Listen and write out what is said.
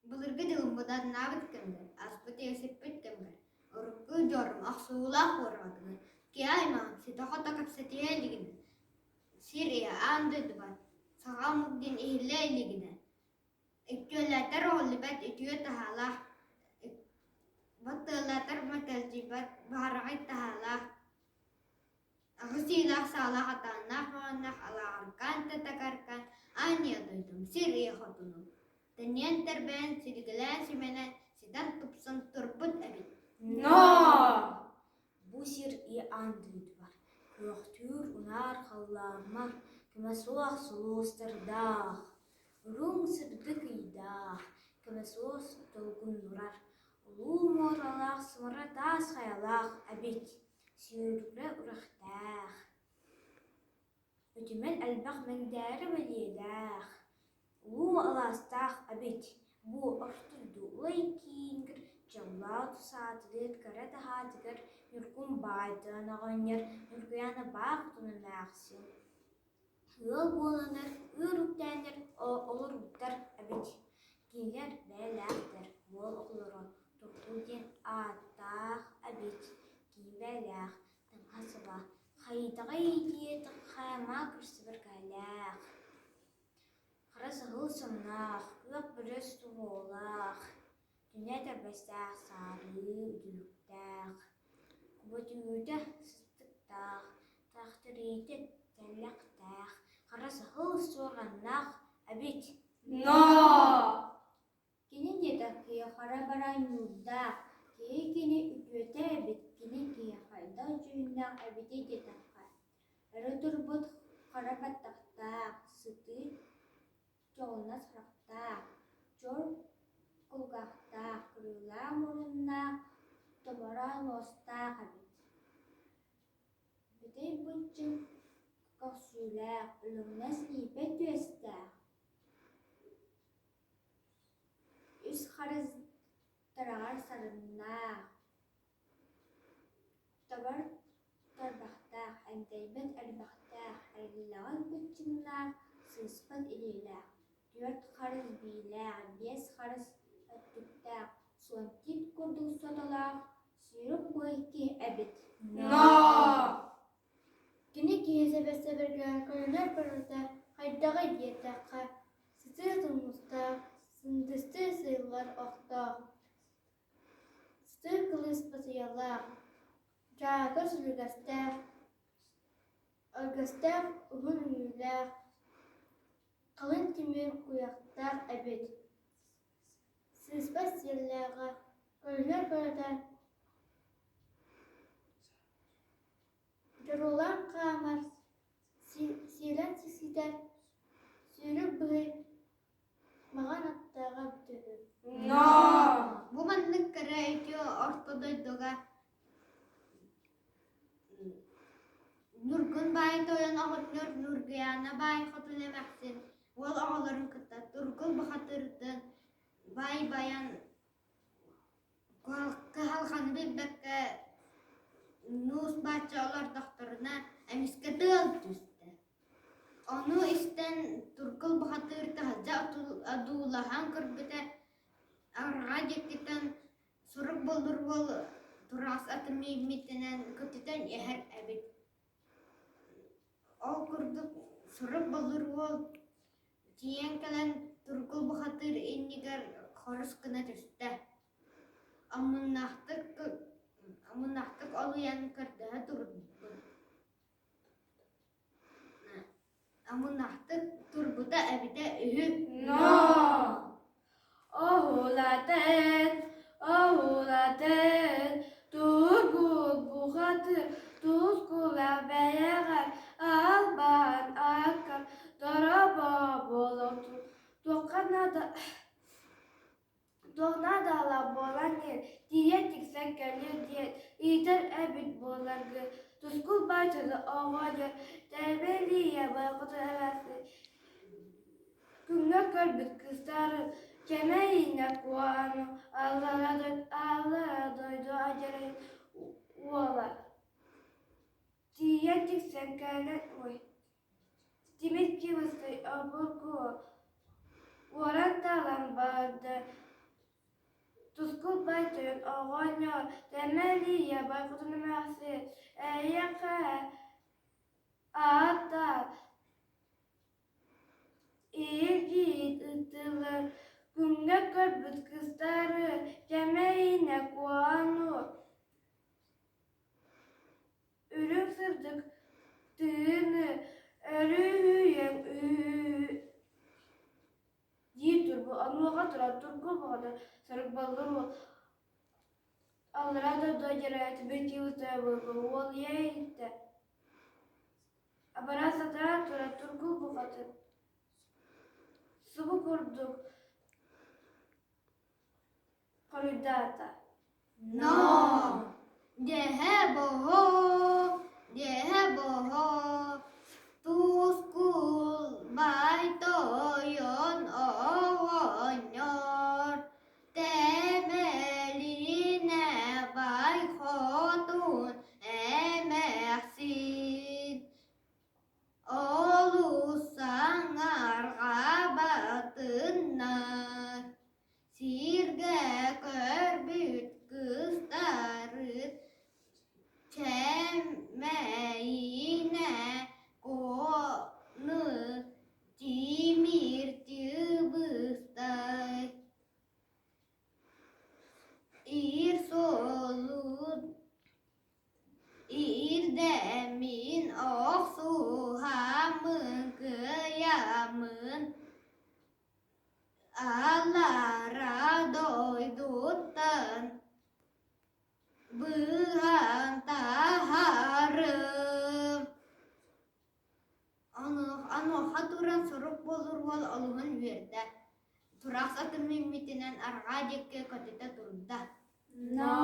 Былыргы дьылым быданнаабыт кэмигэр, ааспыт сиппит кэмигэр, урукку дьорум охсуһуулаах уораҕатыгар, киһи аймаҕын ситэ-хото кэпсэтиһэ илигинэ, сир ийэ аан дойдубар саха омук диэн иһиллэ илигинэ, иккиэлээтэр оҕоллубат үтүө таһаалаах, баттыалаатар мэтэлдьийбэт баһараҕай таһаалаах, Аҕыс иилээх саалаах атааннаах маҕаннаах алааҕаркаан татакаркаан аанньа дойдум сир ийэ хотунум тэнийэн тэрбэйэн силигилээн симэнэн ситэн тупсан турбут эбит Ноо! Бу сир и аан дойдубар күөхтүүр унаар халлааммар көмө суох сулустардаах, үрүҥ сырдык ыйдаах, көмө суох долгуннурар, улуу муоралаах сымара таас хайалаах эбит Сүүрүгүрэ үрэхтээх, үтүмэн элбэх мэндээрэ бэлиэлээх, улуу алаастаах эбит. Бу орто дойду киингэр дьоллоох саатыгар кыра таһаатыгар Ньургун баайдаан оҕонньор Ньургуйаана баах хотун эмээхсин Ыал буоланнар, ыар үктээннэр олорбуттар эбит. Кинилэр бэйэлээхтэр, уол оҕолоро Турку диэн ааттаах эбит, киибэлээх, таҥаһа саба, хайдаҕый диэтэххэ маа көрсүбэр кэлээх, хара саһыл сонноох, күөх бүрүс туһуолаах, түнэ этэрбэстээх саарыы үтүлүктээх, куба түүтэ сыстыктаах, тахтарыыта тэллэхтээх, хара саһыл суорҕаннаах эбит. Ноо! Кини диэтэх киһи хара бараан ньуурдаах, киһи кини үтүөтэ эбит, кини киһи хайдах дьүһүннээх эбитий диэтэххэ, өрө турбут хара баттахтаах, сытыы чоҕунас харахтаах, чор кулгаахтаах, кырыылаах муруннаах, томороон уостаах эбит. Бүтэй быччыҥ көхсүүлээх, үлүҥнэс лиипэ түөстээх, үс харыс тараҕар сарыннаах, Табар тарбахтаах, эмтэйбэт эрбэхтээх, эриллэҕин быччыҥнаах, сыыспат илиилээх, түөрт харыс биилээх, биэс харыс өттүктээх, суон тиит курдук сотолоох, сүүрүк быһый киһи эбит. Ноо! Кини киһи сэбэсэбэргэ көрүнэр барыта хайдаҕый диэтэххэ, сытыы тумустаах, сындыстыы сыыллар охтоох, Сытыы кылыс батыйалаах, дьаакыр сүлүгэстээх, аргыстаах уһун үҥүүлээх, халыҥ тимир куйахтаах эбит. Сыыспат сиэллээҕэ, көрүнэр көрөтө дьоруолаан хаамар, сиэлэн сиситэр, сүүрүк быһый Маҕан аттааҕа бүтүһү. Ноо! Бу маннык кэрэ үтүө орто дойдуга Ньургун баай тойон оҕонньор Ньургуйаана баай хотун эмээхсин уол оҕолорун кытта Тургул бухатыырдын баай байан Кыһалҕаны билбэккэ нуус бааччы олордохторуна эмискэ тыал түстэ. Ону истэн Туркул бухатыыр таһырдьа одуулаһан көрбүтэ, арҕаа диэкиттэн сурук боллур уол тураас атын мииммитинэн көтүтэн иһэр эбит. Ол курдук сурук боллур уол Тиийэн кэлэн Тургул бухатыыр иннигэр хорус гына түстэ, омуннаахтык омуннаахтык олуйан көрдөһө турбут омуннаахтык турбута эбитэ үһү. Ноо! Оһуулатын, оһуулатын, тургут бухатыыр тускулаах бэйэҕэр албан акка дорообо буолуохтун туохха наада туох наадалаах буолан иһин тиийэ тиксэн кэлиэ диэн ыйытар эбит буоларгы тускул баачыны оҕонньор тэбэлийэ байҕутун эмээхсин Күҥҥэ көрбүт кыыстарын кэмэйинэ куону аллара аллара дойду адьарай уола тиийэн тиксэн кэлэн ой тимир кыбыстай обургу уоран-талан барда. Тускул бай тойон оҕонньор, Тэмэлийэ бай хотун эмээхсин, Эйиэхэ аата Ииргиит ыттылар, күҥҥэ көрбүт кыыстары, Кэмэйинэ куону Үрүҥ сырдык тыыны өрүһүйэн дии турбу, онуоха туран тургу бөҕөнү сарыкбаллар уол аллараа дойду дьарайатыбыт киһи буолбу уол ийэ иһиттэ Абара сатаан туран тургу бухатын субу курдук хоруйдаата Но! Дьэһэ-боһо, дьэһэ-боһо, тускул бай тойон оҕонньор, Тэмэлинэ бай хотун эмээхсин, Олус саҥарҕабатыннар, Сиргэ көрбүт кыыстарын Чэмэйинэ куону тимир тыбыстай Ир суолун Иирдэммин охсуһаммын кыайаммын Аллара дойдуттан быыһаан таһаарым. Онуоха туран сурук буолур уол олуһун үөрдэ, тураах атын мииммитинэн арҕаа диэки көтүтэ турда. Но!